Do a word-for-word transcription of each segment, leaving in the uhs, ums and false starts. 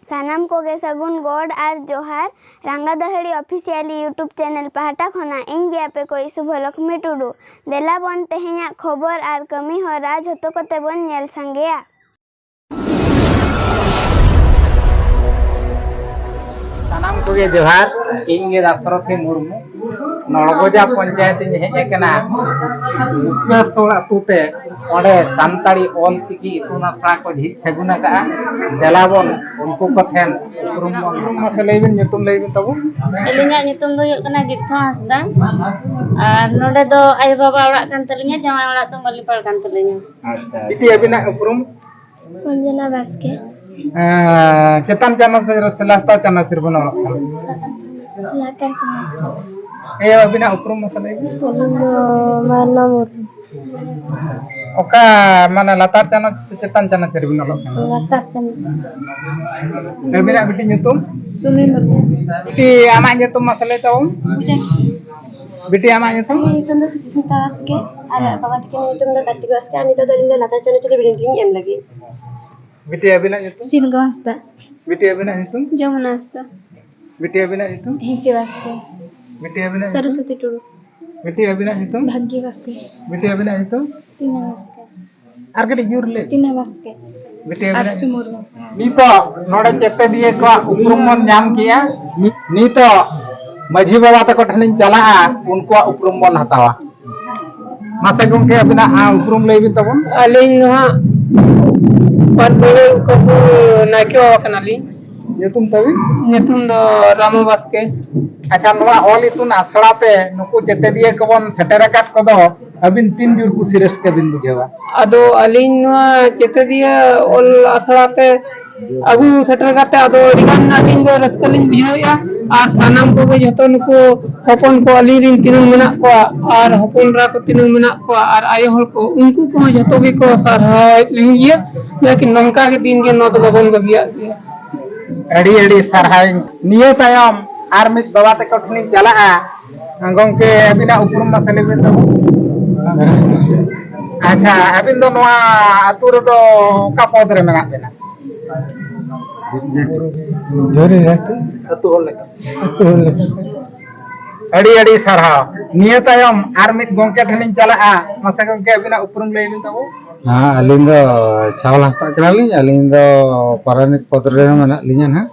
ᱥᱟᱱᱟᱢ ᱠᱚᱜᱮ ᱥᱟᱹᱜᱩᱱ ᱜᱚᱰ ᱟᱨ ᱡᱚᱦᱟᱨ᱾ ᱨᱟᱸᱜᱟ ᱫᱟᱹᱦᱟᱹᱲᱤ ᱚᱯᱷᱤᱥᱤᱭᱟᱞᱤ YouTube ᱪᱮᱱᱮᱞ ᱯᱟᱦᱴᱟ ᱠᱷᱚᱱᱟᱜ ᱤᱧ ᱜᱮ ᱟᱯᱮ ᱠᱚ ᱥᱩᱵᱷᱚᱞᱚᱠᱷᱢᱤ ᱴᱩᱰᱩ᱾ ᱫᱮᱞᱟ ᱵᱚᱱ ᱛᱮᱦᱮᱧᱟᱜ ᱠᱷᱚᱵᱚᱨ ᱟᱨ ᱠᱟᱹᱢᱤ ᱦᱚᱨᱟ ᱡᱷᱚᱛᱚ ᱠᱚᱛᱮ ᱵᱚᱱ ᱧᱮᱞ ᱥᱟᱸᱜᱮᱭᱟ᱾ ᱥᱟᱱᱟᱢ ᱠᱚᱜᱮ ᱡᱚᱦᱟᱨ᱾ ᱤᱧ ᱜᱮ ᱫᱟᱥᱨᱚᱛᱷᱤ ᱢᱩᱨᱢᱩ᱾ ᱱᱚᱲᱜᱚᱡᱟ ᱯᱚᱧᱪᱟᱭᱮᱛ ᱤᱧ ᱦᱮᱡ ᱟᱠᱟᱱᱟ ᱩᱯᱟᱹᱥᱳᱲ ᱟᱹᱛᱩ ᱛᱮ᱾ ᱚᱸᱰᱮ ᱥᱟᱱᱛᱟᱲᱤ ᱚᱞ ᱪᱤᱠᱤ ᱤᱛᱩᱱ ᱟᱥᱲᱟ ᱠᱚ ᱡᱷᱤᱡ ᱥᱟᱹᱜᱩᱱ ᱟᱠᱟᱫᱼᱟ᱾ ᱫᱮᱞᱟ ᱵᱚᱱ ᱩᱱᱠᱩ ᱠᱚᱴᱷᱮᱱ ᱩᱯᱨᱩᱢ ᱵᱚᱱ ᱩᱯᱨᱩᱢ ᱢᱟᱥᱮ ᱞᱟᱹᱭ ᱵᱤᱱ, ᱧᱩᱛᱩᱢ ᱞᱟᱹᱭ ᱵᱤᱱ ᱛᱟᱵᱚᱱ᱾ ᱟᱹᱞᱤᱧᱟᱜ ᱧᱩᱛᱩᱢ ᱫᱚ ᱦᱩᱭᱩᱜ ᱠᱟᱱᱟ ᱜᱤᱨᱛᱷᱚ ᱦᱟᱸᱥᱫᱟ᱾ ᱟᱨ ᱱᱚᱰᱮ ᱫᱚ ᱟᱭᱳᱼᱵᱟᱵᱟ ᱚᱲᱟᱜ ᱠᱟᱱ ᱛᱟᱹᱞᱤᱧᱟ, ᱡᱟᱶᱟᱭ ᱚᱲᱟᱜ ᱫᱚ ᱢᱟᱹᱞᱤᱯᱟᱲ ᱠᱟᱱ ᱛᱟᱹᱞᱤᱧᱟ᱾ ᱟᱪᱪᱷᱟ, ᱵᱤᱴᱤ ᱟᱹᱵᱤᱱᱟᱜ ᱩᱯᱨᱩᱢ? ᱚᱧᱡᱚᱱᱟ ᱵᱟᱥᱠᱮ᱾ ᱮᱸ, ᱪᱮᱛᱟᱱ ᱪᱟᱱᱟᱪ ᱨᱮ ᱥᱮ ᱞᱟᱛᱟᱨ ᱪᱟᱱᱟᱪ ᱨᱮᱵᱚᱱ ᱚᱞᱚᱜ ᱠᱟᱱᱟ? ᱞᱟᱛᱟᱨ ᱪᱟᱱᱟᱪ ᱨᱮ᱾ ᱮᱭᱳ, ᱟᱹᱵᱤᱱᱟᱜ ᱩᱯᱨᱩᱢ ᱢᱟᱥᱮ ᱞᱟᱹᱭ ᱵᱤᱱ᱾ ᱟᱹᱞᱤᱧ ᱫᱚ ᱢᱟᱭᱱᱟ ᱢᱩᱨᱢᱩ᱾ ᱚᱠᱟ, ᱢᱟᱱᱮ, ᱞᱟᱛᱟᱨ ᱪᱟᱱᱟᱪ ᱥᱮ ᱪᱮᱛᱟᱱ ᱪᱟᱱᱟᱪ ᱨᱮᱵᱤᱱ ᱚᱞᱚᱜ ᱠᱟᱱᱟ? ᱞᱟᱛᱟᱨ ᱪᱟᱱᱟᱪ᱾ ᱟᱹᱵᱤᱱᱟᱜ ᱵᱤᱴᱤ ᱧᱩᱛᱩᱢ? ᱥᱩᱢᱤ ᱢᱩᱨᱢᱩ᱾ ᱵᱤᱴᱤ, ᱟᱢᱟᱜ ᱧᱩᱛᱩᱢ ᱢᱟᱥᱮ ᱞᱟᱹᱭ ᱛᱟᱵᱚᱱ᱾ ᱵᱤᱴᱤ, ᱟᱢᱟᱜ ᱧᱩᱛᱩᱢ? ᱤᱧᱟᱹᱜ ᱧᱩᱛᱩᱢ ᱫᱚ ᱥᱩᱪᱤᱥᱢᱤᱛᱟ ᱵᱟᱥᱠᱮ ᱟᱨ ᱵᱟᱵᱟ ᱛᱟᱹᱠᱤᱱᱟᱜ ᱧᱩᱛᱩᱢ ᱫᱚ ᱠᱟᱨᱛᱤᱠ ᱵᱟᱥᱠᱮ᱾ ᱟᱨ ᱱᱤᱛᱚᱜ ᱫᱚ ᱟᱹᱞᱤᱧ ᱫᱚ ᱞᱟᱛᱟᱨ ᱪᱟᱱᱟᱪ ᱨᱮ ᱵᱤᱱᱤᱰ ᱞᱤᱧ ᱮᱢ ᱞᱟᱹᱜᱤᱫ᱾ ᱵᱤᱴᱤ, ᱟᱹᱵᱤᱱᱟᱜ ᱧᱩᱛᱩᱢ? ᱥᱤᱞᱜᱚ ᱦᱟᱸᱥᱫᱟ᱾ ᱵᱤᱴᱤ, ᱟᱹᱵᱤᱱᱟᱜ ᱧᱩᱛᱩᱢ? ᱡᱚᱢᱩᱱᱟ ᱦᱟᱸᱥᱫᱟ᱾ ᱵᱤᱴᱤ, ᱟᱹᱵᱤᱱᱟᱜ ᱧᱩᱛᱩᱢ? ᱦᱤᱸᱥᱤ ᱵᱟᱥᱠᱮ᱾ ᱵᱤᱴᱤ, ᱟᱹᱵᱤᱱᱟᱜ ᱧᱩᱛᱩᱢ? ᱥᱚᱨᱚᱥᱚᱛᱤ ᱴᱩᱰᱩ᱾ ᱵᱤᱴᱤ, ᱟᱹᱵᱤᱱᱟᱜ ᱧᱩᱛᱩᱢ? ᱵᱷᱟᱜᱽᱜᱤ ᱵᱟᱥᱠᱮ᱾ ᱵᱤᱴᱤ, ᱟᱹᱵᱤᱱᱟᱜ ᱧᱩᱛᱩᱢ? ᱴᱤᱱᱟ ᱵᱟᱥᱠᱮ᱾ ᱟᱨ ᱠᱟᱹᱴᱤᱡ ᱡᱳᱨ ᱞᱟᱹᱭ᱾ ᱴᱤᱱᱟ ᱵᱟᱥᱠᱮ᱾ ᱵᱤᱴᱤ, ᱟᱹᱵᱤᱱᱟᱜ ᱟᱨᱥᱩ ᱢᱩᱨᱢᱩ᱾ ᱱᱤᱛᱚᱜ ᱱᱚᱰᱮ ᱪᱮᱛᱮᱫᱤᱭᱟᱹ ᱠᱚᱣᱟᱜ ᱩᱯᱨᱩᱢ ᱵᱚᱱ ᱧᱟᱢ ᱠᱮᱜᱼᱟ᱾ ᱱᱤᱛᱚᱜ ᱢᱟᱹᱡᱷᱤ ᱵᱟᱵᱟ ᱛᱟᱠᱚ ᱴᱷᱮᱱᱤᱧ ᱪᱟᱞᱟᱜᱼᱟ, ᱩᱱᱠᱩᱣᱟᱜ ᱩᱯᱨᱩᱢ ᱵᱚᱱ ᱦᱟᱛᱟᱣᱟ᱾ ᱢᱟᱥᱮ ᱜᱚᱢᱠᱮ, ᱟᱹᱵᱤᱱᱟᱜ, ᱟ, ᱩᱯᱨᱩᱢ ᱞᱟᱹᱭ ᱵᱤᱱ ᱛᱟᱵᱚᱱ᱾ ᱟᱹᱞᱤᱧ ᱫᱚ ᱦᱟᱸᱜ ᱯᱟᱴᱵᱟᱹᱭᱦᱟᱹᱲ ᱩᱯᱟᱹᱥᱩ ᱱᱟᱭᱠᱮ ᱵᱟᱵᱟ ᱠᱟᱱᱟᱞᱤᱧ᱾ ᱧᱩᱛᱩᱢ ᱛᱟᱹᱵᱤᱱ? ᱧᱩᱛᱩᱢ ᱫᱚ ᱨᱟᱢᱩ ᱵᱟᱥᱠᱮ᱾ ᱟᱪᱪᱷᱟ, ᱱᱚᱣᱟ ᱚᱞ ᱤᱛᱩᱱ ᱟᱥᱲᱟ ᱛᱮ ᱱᱩᱠᱩ ᱪᱮᱛᱮᱫᱤᱭᱟᱹ ᱠᱚᱵᱚᱱ ᱥᱮᱴᱮᱨ ᱟᱠᱟᱫ ᱠᱚᱫᱚ ᱟᱹᱵᱤᱱ ᱛᱤᱱ ᱡᱳᱨ ᱠᱩᱥᱤ ᱨᱟᱹᱥᱠᱟᱹ ᱵᱤᱱ ᱵᱩᱡᱷᱟᱹᱣᱟ? ᱟᱫᱚ ᱟᱹᱞᱤᱧ ᱱᱚᱣᱟ ᱪᱮᱛᱮᱫᱤᱭᱟᱹ ᱚᱞ ᱟᱥᱲᱟ ᱛᱮ ᱟᱹᱜᱩ ᱥᱮᱴᱮᱨ ᱠᱟᱛᱮ ᱟᱫᱚ ᱟᱹᱰᱤᱜᱟᱱ ᱟᱹᱞᱤᱧ ᱫᱚ ᱨᱟᱹᱥᱠᱟᱹ ᱞᱤᱧ ᱵᱩᱡᱷᱟᱹᱣᱮᱫᱼᱟ᱾ ᱟᱨ ᱥᱟᱱᱟᱢ ᱠᱚᱜᱮ ᱡᱚᱛᱚ ᱱᱩᱠᱩ ᱦᱚᱯᱚᱱ ᱠᱚ ᱟᱹᱞᱤᱧ ᱨᱮᱱ ᱛᱤᱱᱟᱹᱜ ᱢᱮᱱᱟᱜ ᱠᱚᱣᱟ ᱟᱨ ᱦᱚᱯᱚᱱ ᱮᱨᱟ ᱠᱚ ᱛᱤᱱᱟᱹᱜ ᱢᱮᱱᱟᱜ ᱠᱚᱣᱟ ᱟᱨ ᱟᱭᱳ ᱦᱚᱲ ᱠᱚ, ᱩᱱᱠᱩ ᱠᱚᱦᱚᱸ ᱡᱚᱛᱚ ᱜᱮᱠᱚ ᱥᱟᱨᱦᱟᱣᱮᱫ ᱞᱤᱧ ᱜᱮᱭᱟ᱾ ᱡᱟᱠᱤ ᱱᱚᱝᱠᱟ ᱜᱮ ᱫᱤᱱ ᱜᱮ ᱱᱚᱣᱟ ᱫᱚ ᱵᱟᱵᱚᱱ ᱵᱟᱹᱜᱤᱭᱟᱜ ᱜᱮᱭᱟ᱾ ᱟᱹᱰᱤ ᱟᱹᱰᱤ ᱥᱟᱨᱦᱟᱣ᱾ ᱱᱤᱭᱟᱹ ᱛᱟᱭᱚᱢ ᱟᱨ ᱢᱤᱫ ᱵᱟᱵᱟ ᱛᱟᱠᱚ ᱴᱷᱮᱱᱤᱧ ᱪᱟᱞᱟᱜᱼᱟ᱾ ᱜᱚᱢᱠᱮ, ᱟᱹᱵᱤᱱᱟᱜ ᱩᱯᱨᱩᱢ ᱢᱟᱥᱮ ᱞᱟᱹᱭ ᱵᱤᱱ ᱛᱟᱵᱚᱱ᱾ ᱟᱪᱪᱷᱟ, ᱟᱹᱵᱤᱱ ᱫᱚ ᱱᱚᱣᱟ ᱟᱹᱛᱩ ᱨᱮᱫᱚ ᱚᱠᱟ ᱯᱚᱫᱽ ᱨᱮ ᱢᱮᱱᱟᱜ ᱵᱤᱱᱟ? ᱡᱳᱨᱮ ᱨᱮ᱾ ᱟᱹᱛᱩ ᱦᱚᱲ ᱞᱮᱠᱟ᱾ ᱟᱹᱛᱩ ᱦᱚᱲ ᱞᱮᱠᱟ᱾ ᱟᱹᱰᱤ ᱟᱹᱰᱤ ᱥᱟᱨᱦᱟᱣ᱾ ᱱᱤᱭᱟᱹ ᱛᱟᱭᱚᱢ ᱟᱨ ᱢᱤᱫ ᱜᱚᱢᱠᱮ ᱴᱷᱮᱱᱤᱧ ᱪᱟᱞᱟᱜᱼᱟ᱾ ᱢᱟᱥᱮ ᱜᱚᱢᱠᱮ, ᱟᱹᱵᱤᱱᱟᱜ ᱩᱯᱨᱩᱢ ᱞᱟᱹᱭ ᱵᱤᱱ ᱛᱟᱵᱚ᱾ ᱦᱮᱸ, ᱟᱹᱞᱤᱧ ᱫᱚ ᱪᱷᱟᱣᱞᱟ ᱦᱟᱸᱥᱫᱟᱜ ᱠᱟᱱᱟᱞᱤᱧ᱾ ᱟᱹᱞᱤᱧ ᱫᱚ ᱯᱟᱨᱟᱱᱤᱠ ᱯᱚᱫᱽ ᱨᱮ ᱢᱮᱱᱟᱜ ᱞᱤᱧᱟ ᱱᱟᱦᱟᱜ᱾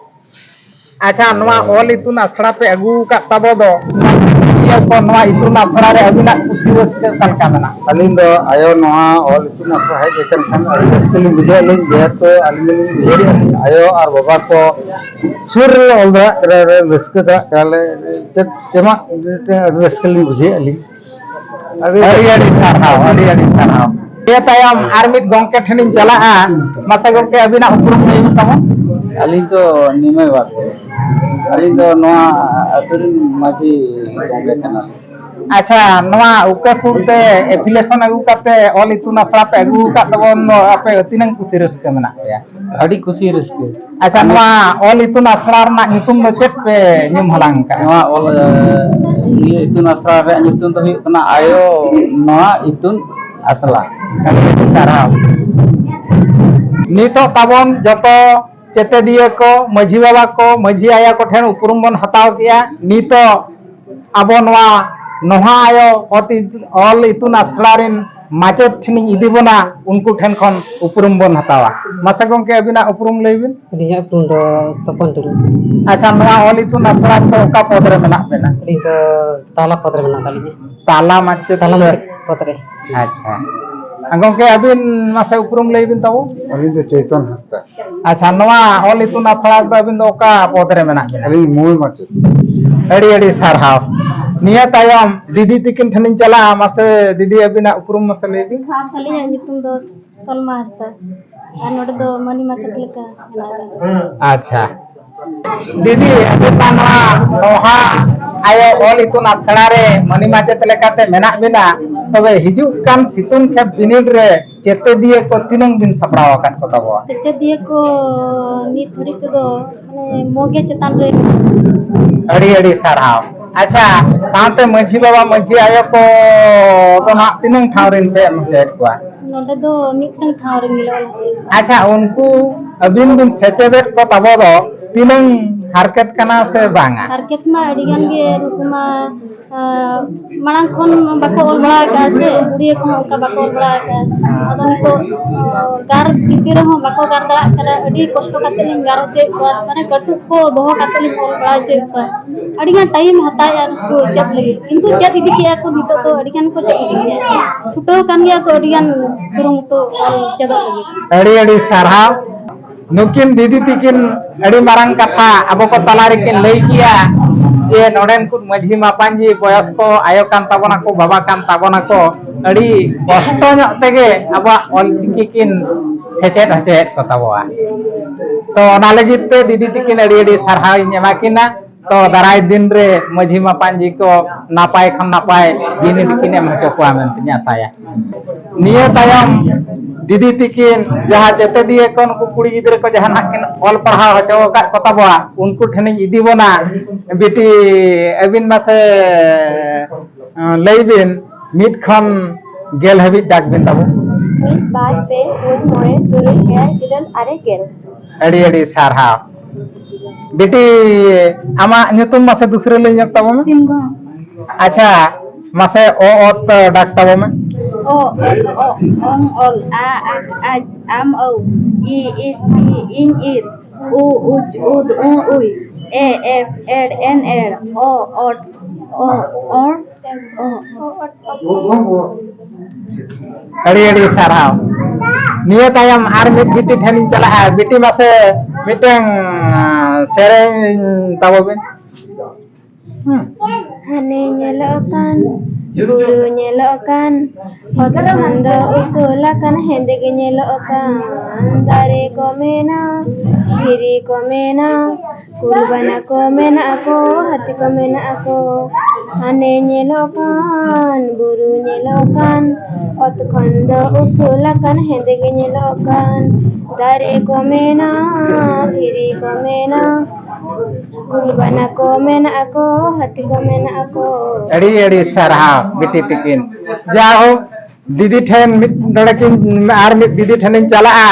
ᱟᱪᱪᱷᱟ, ᱱᱚᱣᱟ ᱚᱞ ᱤᱛᱩᱱ ᱟᱥᱲᱟ ᱯᱮ ᱟᱹᱜᱩ ᱟᱠᱟᱫ ᱛᱟᱵᱚ ᱫᱚ, ᱤᱭᱟᱹ ᱠᱚ, ᱱᱚᱣᱟ ᱤᱛᱩᱱ ᱟᱥᱲᱟ ᱨᱮ ᱟᱹᱵᱤᱱᱟᱜ ᱠᱩᱥᱤ ᱨᱟᱹᱥᱠᱟᱹ ᱚᱠᱟ ᱞᱮᱠᱟ ᱢᱮᱱᱟᱜᱼᱟ? ᱟᱹᱞᱤᱧ ᱫᱚ ᱟᱭᱳ ᱱᱚᱣᱟ ᱚᱞ ᱤᱛᱩᱱ ᱟᱥᱲᱟ ᱦᱮᱡ ᱟᱠᱟᱱ ᱠᱷᱟᱱ ᱟᱹᱰᱤ ᱨᱟᱹᱥᱠᱟᱹ ᱞᱤᱧ ᱵᱩᱡᱷᱟᱹᱣᱮᱫ ᱞᱤᱧ, ᱡᱮᱦᱮᱛᱩ ᱟᱹᱞᱤᱧ ᱫᱚᱞᱤᱧ ᱩᱭᱦᱟᱹᱨᱮᱫᱼᱟ ᱞᱤᱧ ᱟᱭᱳ ᱟᱨ ᱵᱟᱵᱟ ᱠᱚ ᱥᱩᱨ ᱨᱮ ᱚᱞ ᱫᱟᱲᱮᱭᱟᱜ ᱠᱟᱱᱟ, ᱨᱟᱹᱥᱠᱟᱹ ᱫᱟᱲᱮᱭᱟᱜ ᱠᱟᱱᱟᱞᱮ, ᱪᱮᱫ ᱪᱮᱢᱟᱜ ᱢᱤᱫᱴᱮᱱ ᱟᱹᱰᱤ ᱨᱟᱹᱥᱠᱟᱹ ᱞᱤᱧ ᱵᱩᱡᱷᱟᱹᱣᱮᱫᱼᱟ ᱞᱤᱧ᱾ ᱟᱹᱰᱤ ᱟᱹᱰᱤ ᱥᱟᱨᱦᱟᱣ, ᱟᱹᱰᱤ ᱟᱹᱰᱤ ᱥᱟᱨᱦᱟᱣ᱾ ᱱᱤᱭᱟᱹ ᱛᱟᱭᱚᱢ ᱟᱨ ᱢᱤᱫ ᱜᱚᱢᱠᱮ ᱴᱷᱮᱱᱤᱧ ᱪᱟᱞᱟᱜᱼᱟ᱾ ᱢᱟᱥᱮ ᱜᱚᱢᱠᱮ, ᱟᱹᱵᱤᱱᱟᱜ ᱩᱯᱨᱩᱢ ᱞᱟᱹᱭ ᱵᱤᱱ ᱛᱟᱵᱚᱱ᱾ ᱟᱹᱞᱤᱧ ᱫᱚ ᱱᱤᱢᱟᱹᱭ ᱵᱟᱥᱠᱮ᱾ ᱟᱹᱞᱤᱧ ᱫᱚ ᱱᱚᱣᱟ ᱟᱹᱛᱩ ᱨᱮᱱ ᱢᱟᱹᱡᱷᱤ ᱜᱚᱢᱠᱮ ᱠᱟᱱᱟᱞᱤᱧ᱾ ᱟᱪᱪᱷᱟ, ᱱᱚᱣᱟ ᱩᱠᱟᱹ ᱥᱩᱨ ᱛᱮ ᱮᱯᱷᱤᱞᱮᱥᱚᱱ ᱟᱹᱜᱩ ᱠᱟᱛᱮ ᱚᱞ ᱤᱛᱩᱱ ᱟᱥᱲᱟ ᱯᱮ ᱟᱹᱜᱩ ᱟᱠᱟᱫ ᱛᱟᱵᱚᱱ ᱫᱚ, ᱟᱯᱮ ᱛᱤᱱᱟᱹᱝ ᱠᱩᱥᱤ ᱨᱟᱹᱥᱠᱟᱹ ᱢᱮᱱᱟᱜ ᱯᱮᱭᱟ? ᱟᱹᱰᱤ ᱠᱩᱥᱤ ᱨᱟᱹᱥᱠᱟᱹ᱾ ᱟᱪᱪᱷᱟ, ᱱᱚᱣᱟ ᱚᱞ ᱤᱛᱩᱱ ᱟᱥᱲᱟ ᱨᱮᱱᱟᱜ ᱧᱩᱛᱩᱢ ᱫᱚ ᱪᱮᱫ ᱯᱮ ᱧᱩᱢ ᱦᱟᱞᱟᱝ ᱟᱠᱟᱫᱼᱟ? ᱱᱚᱣᱟ ᱚᱞ, ᱤᱭᱟᱹ, ᱤᱛᱩᱱ ᱟᱥᱲᱟ ᱨᱮᱭᱟᱜ ᱧᱩᱛᱩᱢ ᱫᱚ ᱦᱩᱭᱩᱜ ᱠᱟᱱᱟ ᱟᱭᱳ ᱱᱚᱣᱟ ᱤᱛᱩᱱ ᱟᱥᱲᱟ᱾ ᱟᱹᱰᱤ ᱟᱹᱰᱤ ᱥᱟᱨᱦᱟᱣ᱾ ᱱᱤᱛᱚᱜ ᱛᱟᱵᱚᱱ ᱡᱚᱛᱚ ᱪᱮᱛᱮᱫᱤᱭᱟᱹ ᱠᱚ, ᱢᱟᱹᱡᱷᱤ ᱵᱟᱵᱟ ᱠᱚ, ᱢᱟᱹᱡᱷᱤ ᱟᱭᱳ ᱠᱚᱴᱷᱮᱱ ᱩᱯᱨᱩᱢ ᱵᱚᱱ ᱦᱟᱛᱟᱣ ᱠᱮᱜᱼᱟ᱾ ᱱᱤᱛᱚᱜ ᱟᱵᱚ ᱱᱚᱣᱟ ᱱᱚᱦᱟ ᱟᱭᱳ ᱚᱛ ᱤᱛ-, ᱚᱞ ᱤᱛᱩᱱ ᱟᱥᱲᱟ ᱨᱮᱱ ᱢᱟᱪᱮᱫ ᱴᱷᱮᱱᱤᱧ ᱤᱫᱤ ᱵᱚᱱᱟ, ᱩᱱᱠᱩ ᱴᱷᱮᱱ ᱠᱷᱚᱱ ᱩᱯᱨᱩᱢ ᱵᱚᱱ ᱦᱟᱛᱟᱣᱟ᱾ ᱢᱟᱥᱮ ᱜᱚᱢᱠᱮ, ᱟᱹᱵᱤᱱᱟᱜ ᱩᱯᱨᱩᱢ ᱞᱟᱹᱭ ᱵᱤᱱ᱾ ᱟᱹᱞᱤᱧᱟᱜ ᱩᱯᱨᱩᱢ ᱫᱚ ᱛᱚᱯᱚᱱ ᱴᱩᱰᱩ᱾ ᱟᱪᱪᱷᱟ, ᱱᱚᱣᱟ ᱚᱞ ᱤᱛᱩᱱ ᱟᱥᱲᱟ ᱨᱮᱫᱚ ᱚᱠᱟ ᱯᱚᱫᱽ ᱨᱮ ᱢᱮᱱᱟᱜ ᱵᱮᱱᱟ? ᱟᱹᱞᱤᱧ ᱫᱚ ᱛᱟᱞᱟ ᱯᱚᱫᱽ ᱨᱮ ᱢᱮᱱᱟᱜ ᱟᱠᱟᱫ ᱞᱤᱧᱟ᱾ ᱛᱟᱞᱟ ᱢᱟᱪᱮᱫ ᱛᱟᱞᱟ ᱯᱮ-, ᱢᱟᱪᱮᱫ ᱯᱚᱫᱽ ᱨᱮ᱾ ᱟᱪᱪᱷᱟ᱾ ᱜᱚᱢᱠᱮ, ᱟᱹᱵᱤᱱ ᱢᱟᱥᱮ ᱩᱯᱨᱩᱢ ᱞᱟᱹᱭ ᱵᱤᱱ ᱛᱟᱵᱚ᱾ ᱟᱹᱞᱤᱧ ᱫᱚ ᱪᱳᱭᱛᱚᱱ ᱦᱟᱸᱥᱫᱟ᱾ ᱟᱪᱪᱷᱟ, ᱱᱚᱣᱟ ᱚᱞ ᱤᱛᱩᱱ ᱟᱥᱲᱟ ᱨᱮᱫᱚ ᱟᱹᱵᱤᱱ ᱫᱚ ᱚᱠᱟ ᱯᱚᱫᱽ ᱨᱮ ᱢᱮᱱᱟᱜ ᱵᱤᱱᱟ? ᱟᱹᱞᱤᱧ ᱢᱩᱞ ᱢᱟᱪᱮᱫ᱾ ᱟᱹᱰᱤ ᱟᱹᱰᱤ ᱥᱟᱨᱦᱟᱣ᱾ ᱱᱤᱭᱟᱹ ᱛᱟᱭᱚᱢ ᱫᱤᱫᱤ ᱛᱤᱠᱤᱱ ᱴᱷᱮᱱᱤᱧ ᱪᱟᱞᱟᱜᱼᱟ᱾ ᱢᱟᱥᱮ ᱫᱤᱫᱤ, ᱟᱹᱵᱤᱱᱟᱜ ᱩᱯᱨᱩᱢ ᱢᱟᱥᱮ ᱞᱟᱹᱭ ᱵᱤᱱ᱾ ᱟᱹᱞᱤᱧᱟᱜ ᱧᱩᱛᱩᱢ ᱫᱚ ᱥᱚᱞᱢᱟ ᱦᱟᱸᱥᱫᱟ᱾ ᱟᱨ ᱱᱚᱰᱮ ᱫᱚ ᱢᱟᱹᱱᱤ ᱢᱟᱪᱮᱫ ᱞᱮᱠᱟ ᱢᱮᱱᱟᱜ ᱟᱠᱟᱫ ᱞᱤᱧᱟ᱾ ᱟᱪᱪᱷᱟ᱾ ᱫᱤᱫᱤ, ᱟᱹᱵᱤᱱ ᱢᱟ ᱱᱚᱣᱟ ᱱᱚᱦᱟ ᱟᱭᱳ ᱚᱞ ᱤᱛᱩᱱ ᱟᱥᱲᱟ ᱨᱮ ᱢᱟᱹᱱᱤ ᱢᱟᱪᱮᱫ ᱞᱮᱠᱟᱛᱮ ᱢᱮᱱᱟᱜ ᱵᱤᱱᱟ, ᱛᱚᱵᱮ ᱦᱤᱡᱩᱜ ᱠᱟᱱ ᱥᱤᱛᱩᱝ ᱠᱷᱮᱯ ᱵᱤᱱᱤᱰ ᱨᱮ ᱪᱮᱛᱮᱫᱤᱭᱟᱹ ᱠᱚ ᱛᱤᱱᱟᱹᱝ ᱵᱤᱱ ᱥᱟᱯᱲᱟᱣ ᱟᱠᱟᱫ ᱠᱚ ᱛᱟᱵᱚᱣᱟ? ᱥᱮᱪᱮᱫᱤᱭᱟᱹ ᱠᱚ ᱱᱤᱛ ᱫᱷᱟᱹᱨᱤᱡ ᱛᱮᱫᱚ ᱢᱟᱱᱮ ᱢᱚᱜᱮ ᱪᱮᱛᱟᱱ ᱨᱮ᱾ ᱟᱹᱰᱤ ᱟᱹᱰᱤ ᱥᱟᱨᱦᱟᱣ᱾ ᱟᱪᱪᱷᱟ, ᱥᱟᱶᱛᱮ ᱢᱟᱹᱡᱷᱤ ᱵᱟᱵᱟ, ᱢᱟᱹᱡᱷᱤ ᱟᱭᱳ ᱠᱚ ᱫᱚ ᱱᱟᱜ ᱛᱤᱱᱟᱹᱝ ᱴᱷᱟᱶ ᱨᱮᱱ ᱯᱮ ᱮᱢ ᱦᱚᱪᱚᱭᱮᱫ ᱠᱚᱣᱟ? ᱱᱚᱰᱮ ᱫᱚ ᱢᱤᱫᱴᱟᱝ ᱴᱷᱟᱶ ᱨᱮ ᱢᱤᱞᱟᱹᱣ ᱦᱚᱪᱚᱭᱮᱫ ᱠᱚᱣᱟ᱾ ᱟᱪᱪᱷᱟ, ᱩᱱᱠᱩ ᱟᱹᱵᱤᱱ ᱵᱤᱱ ᱥᱮᱪᱮᱫᱮᱫ ᱠᱚ ᱛᱟᱵᱚ ᱫᱚ ᱛᱤᱱᱟᱹᱝ ᱦᱟᱨᱠᱮᱛ ᱠᱟᱱᱟ ᱥᱮ ᱵᱟᱝᱟ? ᱦᱟᱨᱠᱮᱛ ᱢᱟ ᱟᱹᱰᱤ ᱜᱟᱱ ᱜᱮ, ᱱᱩᱠᱩ ᱢᱟ, ᱟᱸ, ᱢᱟᱲᱟᱝ ᱠᱷᱚᱱ ᱵᱟᱠᱚ ᱚᱞ ᱵᱟᱲᱟ ᱟᱠᱟᱫᱼᱟ ᱥᱮ, ᱩᱲᱤᱭᱟᱹ ᱠᱚᱦᱚᱸ ᱚᱱᱠᱟ ᱵᱟᱠᱚ ᱚᱞ ᱵᱟᱲᱟ ᱟᱠᱟᱫᱼᱟ᱾ ᱟᱫᱚ ᱱᱤᱛᱚᱜ, ᱟᱸ, ᱜᱟᱨ ᱜᱤᱫᱽᱨᱟᱹ ᱦᱚᱸ ᱵᱟᱠᱚ ᱜᱟᱨ ᱫᱟᱲᱮᱭᱟᱜ ᱠᱟᱱᱟ, ᱟᱹᱰᱤ ᱠᱚᱥᱴᱚ ᱠᱟᱛᱮ ᱞᱤᱧ ᱜᱟᱨ ᱦᱚᱪᱚᱭᱮᱫ ᱠᱚᱣᱟ, ᱢᱟᱱᱮ ᱠᱟᱹᱴᱩᱵ ᱠᱚ ᱫᱚᱦᱚ ᱠᱟᱛᱮ ᱞᱤᱧ ᱚᱞ ᱵᱟᱲᱟ ᱦᱚᱪᱚᱭᱮᱫ ᱠᱚᱣᱟ᱾ ᱟᱹᱰᱤ ᱜᱟᱱ ᱴᱟᱭᱤᱢ ᱦᱟᱛᱟᱣᱮᱫᱼᱟ ᱱᱩᱠᱩ ᱪᱮᱫ ᱞᱟᱹᱜᱤᱫ, ᱠᱤᱱᱛᱩ ᱪᱮᱫ ᱤᱫᱤ ᱠᱮᱜᱼᱟ ᱠᱚ, ᱱᱤᱛᱚᱜ ᱫᱚ ᱟᱹᱰᱤ ᱜᱟᱱ ᱠᱚ ᱪᱮᱫ ᱤᱫᱤ ᱠᱮᱜᱼᱟ, ᱪᱷᱩᱴᱟᱹᱣ ᱟᱠᱟᱱ ᱜᱮᱭᱟ ᱠᱚ ᱟᱹᱰᱤ ᱜᱟᱱ ᱠᱩᱨᱩᱢᱩᱴᱩ ᱚᱞ ᱪᱮᱫᱚᱜ ᱞᱟᱹᱜᱤᱫ᱾ ᱟᱹᱰᱤ ᱟᱹᱰᱤ ᱥᱟᱨᱦᱟᱣ᱾ ᱱᱩᱠᱤᱱ ᱫᱤᱫᱤ ᱛᱤᱠᱤᱱ ᱟᱹᱰᱤ ᱢᱟᱨᱟᱝ ᱠᱟᱛᱷᱟ ᱟᱵᱚ ᱠᱚ ᱛᱟᱞᱟ ᱨᱮᱠᱤᱱ ᱞᱟᱹᱭ ᱠᱮᱜᱼᱟ ᱡᱮ ᱱᱚᱰᱮᱱ ᱠᱚ ᱢᱟᱹᱡᱷᱤ ᱢᱟᱯᱟᱧᱡᱤ ᱵᱚᱭᱚᱥ ᱠᱚ ᱟᱭᱳ ᱠᱟᱱ ᱛᱟᱵᱚᱱᱟᱠᱚ, ᱵᱟᱵᱟ ᱠᱟᱱ ᱛᱟᱵᱚᱱᱟᱠᱚ, ᱟᱹᱰᱤ ᱠᱚᱥᱴᱚ ᱧᱚᱜ ᱛᱮᱜᱮ ᱟᱵᱚᱣᱟᱜ ᱚᱞᱪᱤᱠᱤ ᱠᱤᱱ ᱥᱮᱪᱮᱫ ᱦᱚᱪᱚᱭᱮᱫ ᱠᱚ ᱛᱟᱵᱚᱣᱟ᱾ ᱛᱚ ᱚᱱᱟ ᱞᱟᱹᱜᱤᱫ ᱛᱮ ᱫᱤᱫᱤ ᱛᱤᱠᱤᱱ ᱟᱹᱰᱤ ᱟᱹᱰᱤ ᱥᱟᱨᱦᱟᱣ ᱤᱧ ᱮᱢᱟ ᱠᱤᱱᱟ᱾ ᱛᱚ ᱫᱟᱨᱟᱭ ᱫᱤᱱ ᱨᱮ ᱢᱟᱹᱡᱷᱤ ᱢᱟᱯᱟᱧᱡᱤ ᱠᱚ ᱱᱟᱯᱟᱭ ᱠᱷᱚᱱ ᱱᱟᱯᱟᱭ ᱵᱤᱱᱤᱰ ᱠᱤᱱ ᱮᱢ ᱦᱚᱪᱚ ᱠᱚᱣᱟ ᱢᱮᱱᱛᱮᱧ ᱟᱥᱟᱭᱟ᱾ ᱱᱤᱭᱟᱹ ᱛᱟᱭᱚᱢ ᱫᱤᱫᱤ ᱛᱤᱠᱤᱱ ᱡᱟᱦᱟᱸ ᱪᱮᱛᱮᱫᱤᱭᱟᱹ ᱠᱚ ᱱᱩᱠᱩ ᱠᱩᱲᱤ ᱜᱤᱫᱽᱨᱟᱹ ᱠᱚ ᱡᱟᱦᱟᱱᱟᱜ ᱠᱤᱱ ᱚᱞ ᱯᱟᱲᱦᱟᱣ ᱦᱚᱪᱚ ᱟᱠᱟᱫ ᱠᱚ ᱛᱟᱵᱚᱣᱟ, ᱩᱱᱠᱩ ᱴᱷᱮᱱᱤᱧ ᱤᱫᱤ ᱵᱚᱱᱟ᱾ ᱵᱤᱴᱤ, ᱟᱹᱵᱤᱱ ᱢᱟᱥᱮ, ᱟᱸ, ᱞᱟᱹᱭ ᱵᱤᱱ ᱢᱤᱫ ᱠᱷᱚᱱ ᱜᱮᱞ ᱦᱟᱹᱵᱤᱡ ᱰᱟᱠ ᱵᱤᱱ ᱛᱟᱵᱚ᱾ ᱢᱤᱫ, ᱵᱟᱨ, ᱯᱮ, ᱯᱩᱱ, ᱢᱚᱬᱮ, ᱛᱩᱨᱩᱭ, ᱮᱭᱟᱭ, ᱤᱨᱟᱹᱞ, ᱟᱨᱮ, ᱜᱮᱞ᱾ ᱟᱹᱰᱤ ᱟᱹᱰᱤ ᱥᱟᱨᱦᱟᱣ᱾ ᱵᱤᱴᱤ, ᱟᱢᱟᱜ ᱧᱩᱛᱩᱢ ᱢᱟᱥᱮ ᱫᱩᱥᱨᱟᱹ ᱞᱟᱹᱭ ᱧᱚᱜ ᱛᱟᱵᱚᱱ ᱢᱮ᱾ ᱥᱤᱢᱜᱚ᱾ ᱟᱪᱪᱷᱟ, ᱢᱟᱥᱮ ᱚ, ᱚᱛ ᱰᱟᱠ ᱛᱟᱵᱚᱱ ᱢᱮ᱾ ᱚ, ᱚ, ᱚ, ᱚᱝ, ᱚᱞ, ᱟ, ᱟ, ᱟᱡ, ᱟᱢ, ᱟᱹᱣ, ᱤ, ᱤᱥ, ᱤ, ᱤᱧ, ᱤᱨ, ᱩ, ᱩᱪ, ᱩᱫ, ᱩ, ᱩᱭ, ᱮ, ᱮᱯ, ᱮᱲ, ᱮᱱ, ᱮᱲ, ᱚ, ᱚᱴ, ᱚ, ᱚᱲ, ᱚ, ᱚ, ᱚᱴ, ᱚ᱾ ᱟᱹᱰᱤ ᱟᱹᱰᱤ ᱥᱟᱨᱦᱟᱣ᱾ ᱱᱤᱭᱟᱹ ᱛᱟᱭᱚᱢ ᱟᱨ ᱢᱤᱫ ᱵᱤᱴᱤ ᱴᱷᱮᱱᱤᱧ ᱪᱟᱞᱟᱜᱼᱟ᱾ ᱵᱤᱴᱤ, ᱢᱟᱥᱮ ᱢᱤᱫᱴᱟᱝ, ᱟᱸ, ᱥᱮᱨᱮᱧ ᱛᱟᱵᱚ ᱵᱤᱱ᱾ ᱦᱩᱸ᱾ ᱦᱟᱱᱮ ᱧᱮᱞᱚᱜ ᱠᱟᱱ, ᱵᱩᱨᱩ ᱧᱮᱞᱚᱜ ᱠᱟᱱ, ᱚᱛ ᱠᱷᱚᱱ ᱫᱚ ᱩᱥᱩᱞ ᱟᱠᱟᱱ, ᱦᱮᱸᱫᱮ ᱜᱮ ᱧᱮᱞᱚᱜ ᱠᱟᱱ᱾ ᱫᱟᱨᱮ ᱠᱚ ᱢᱮᱱᱟ, ᱫᱷᱤᱨᱤ ᱠᱚ ᱢᱮᱱᱟ, ᱠᱩᱞ ᱵᱟᱱᱟ ᱠᱚ ᱢᱮᱱᱟᱜ ᱟᱠᱚ, ᱦᱟᱹᱛᱤ ᱠᱚ ᱢᱮᱱᱟᱜ ᱟᱠᱚ᱾ ᱦᱟᱱᱮ ᱧᱮᱞᱚᱜ ᱠᱟᱱ, ᱵᱩᱨᱩ ᱧᱮᱞᱚᱜ ᱠᱟᱱ, ᱚᱛ ᱠᱷᱚᱱ ᱫᱚ ᱩᱥᱩᱞ ᱟᱠᱟᱱ, ᱦᱮᱸᱫᱮ ᱜᱮ ᱧᱮᱞᱚᱜ ᱠᱟᱱ᱾ ᱫᱟᱨᱮ ᱠᱚ ᱢᱮᱱᱟ, ᱫᱷᱤᱨᱤ ᱠᱚ ᱢᱮᱱᱟ, ᱠᱩᱞ ᱵᱟᱱᱟ ᱠᱚ ᱢᱮᱱᱟᱜ ᱟᱠᱚ, ᱦᱟᱹᱛᱤ ᱠᱚ ᱢᱮᱱᱟᱜ ᱟᱠᱚ᱾ ᱟᱹᱰᱤ ᱟᱹᱰᱤ ᱥᱟᱨᱦᱟᱣ ᱵᱤᱴᱤ ᱛᱤᱠᱤᱱ᱾ ᱡᱟᱭᱦᱳᱠ, ᱫᱤᱫᱤ ᱴᱷᱮᱱ ᱢᱤᱫ ᱰᱚᱸᱰᱮ ᱠᱤᱱ, ᱟᱨ ᱢᱤᱫ ᱫᱤᱫᱤ ᱴᱷᱮᱱᱤᱧ ᱪᱟᱞᱟᱜᱼᱟ᱾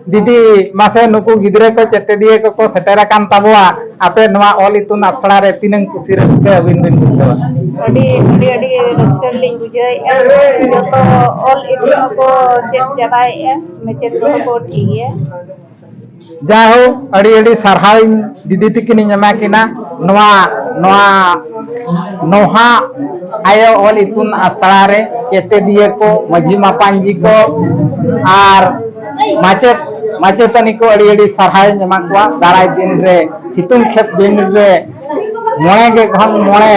ᱫᱤᱫᱤ, ᱢᱟᱥᱮ ᱱᱩᱠᱩ ᱜᱤᱫᱽᱨᱟᱹ ᱠᱚ ᱪᱮᱛᱮᱫᱤᱭᱟᱹ ᱠᱚᱠᱚ ᱥᱮᱴᱮᱨ ᱟᱠᱟᱱ ᱛᱟᱵᱚᱣᱟ, ᱟᱯᱮ ᱱᱚᱣᱟ ᱚᱞ ᱤᱛᱩᱱ ᱟᱥᱲᱟ ᱨᱮ ᱛᱤᱱᱟᱹᱝ ᱠᱩᱥᱤ ᱨᱟᱹᱥᱠᱟᱹ ᱟᱹᱵᱤᱱ ᱵᱤᱱ ᱵᱩᱡᱷᱟᱹᱣᱟ? ᱟᱹᱰᱤ, ᱟᱹᱰᱤ, ᱟᱹᱰᱤ ᱨᱟᱹᱥᱠᱟᱹ ᱜᱮᱞᱤᱧ ᱵᱩᱡᱷᱟᱹᱣᱮᱫᱼᱟ᱾ ᱡᱚᱛᱚ ᱚᱞ ᱤᱛᱩᱱ ᱦᱚᱸᱠᱚ ᱪᱮᱫ ᱪᱟᱵᱟᱭᱮᱫᱼᱟ, ᱢᱟᱪᱮᱫ ᱠᱚᱦᱚᱸ ᱠᱚ ᱴᱷᱤᱠ ᱜᱮᱭᱟ᱾ ᱡᱟᱭᱦᱳᱠ, ᱟᱹᱰᱤ ᱟᱹᱰᱤ ᱥᱟᱨᱦᱟᱣᱤᱧ ᱫᱤᱫᱤ ᱛᱤᱠᱤᱱᱤᱧ ᱮᱢᱟ ᱠᱤᱱᱟ ᱱᱚᱣᱟ, ᱱᱚᱣᱟ ᱱᱚᱦᱟ ᱟᱭᱳ ᱚᱞ ᱤᱛᱩᱱ ᱟᱥᱲᱟ ᱨᱮ ᱪᱮᱛᱮᱫᱤᱭᱟᱹ ᱠᱚ, ᱢᱟᱹᱡᱷᱤ ᱢᱟᱯᱟᱧᱡᱤ ᱠᱚ ᱟᱨ ᱢᱟᱪᱮᱫ ᱢᱟᱪᱮᱛᱟᱹᱱᱤ ᱠᱚ ᱟᱹᱰᱤ ᱟᱹᱰᱤ ᱥᱟᱨᱦᱟᱣᱤᱧ ᱮᱢᱟ ᱠᱚᱣᱟ᱾ ᱫᱟᱨᱟᱭ ᱫᱤᱱ ᱨᱮ ᱥᱤᱛᱩᱝ ᱠᱷᱮᱛ ᱵᱤᱱ ᱨᱮ ᱢᱚᱬᱮ ᱜᱮ ᱠᱷᱚᱱ ᱢᱚᱬᱮ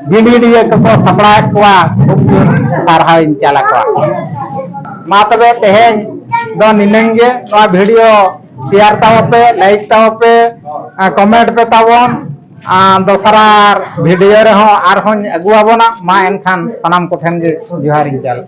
ᱵᱤᱱᱤᱰᱤᱭᱟᱹ ᱠᱚᱠᱚ ᱥᱟᱯᱲᱟᱣᱮᱫ ᱠᱚᱣᱟ, ᱠᱷᱩᱵ ᱡᱳᱨ ᱥᱟᱨᱦᱟᱣᱤᱧ ᱪᱟᱞ ᱟᱠᱚᱣᱟ᱾ ᱢᱟ ᱛᱚᱵᱮ ᱛᱮᱦᱮᱧ ᱫᱚ ᱱᱤᱱᱟᱹᱝ ᱜᱮ᱾ ᱱᱚᱣᱟ ᱵᱷᱤᱰᱤᱭᱳ ᱥᱮᱭᱟᱨ ᱛᱟᱵᱚ ᱯᱮ, ᱞᱟᱭᱤᱠ ᱛᱟᱵᱚ ᱯᱮ, ᱟᱨ ᱠᱚᱢᱮᱱᱴ ᱯᱮ ᱛᱟᱵᱚᱱ᱾ ᱟᱨ ᱫᱚᱥᱨᱟ ᱵᱷᱤᱰᱤᱭᱳ ᱨᱮᱦᱚᱸ ᱟᱨᱦᱚᱸᱧ ᱟᱹᱜᱩ ᱟᱵᱚᱱᱟ᱾ ᱢᱟ ᱮᱱᱠᱷᱟᱱ ᱥᱟᱱᱟᱢ ᱠᱚᱴᱷᱮᱱ ᱜᱮ ᱡᱚᱦᱟᱨᱤᱧ ᱪᱟᱞ᱾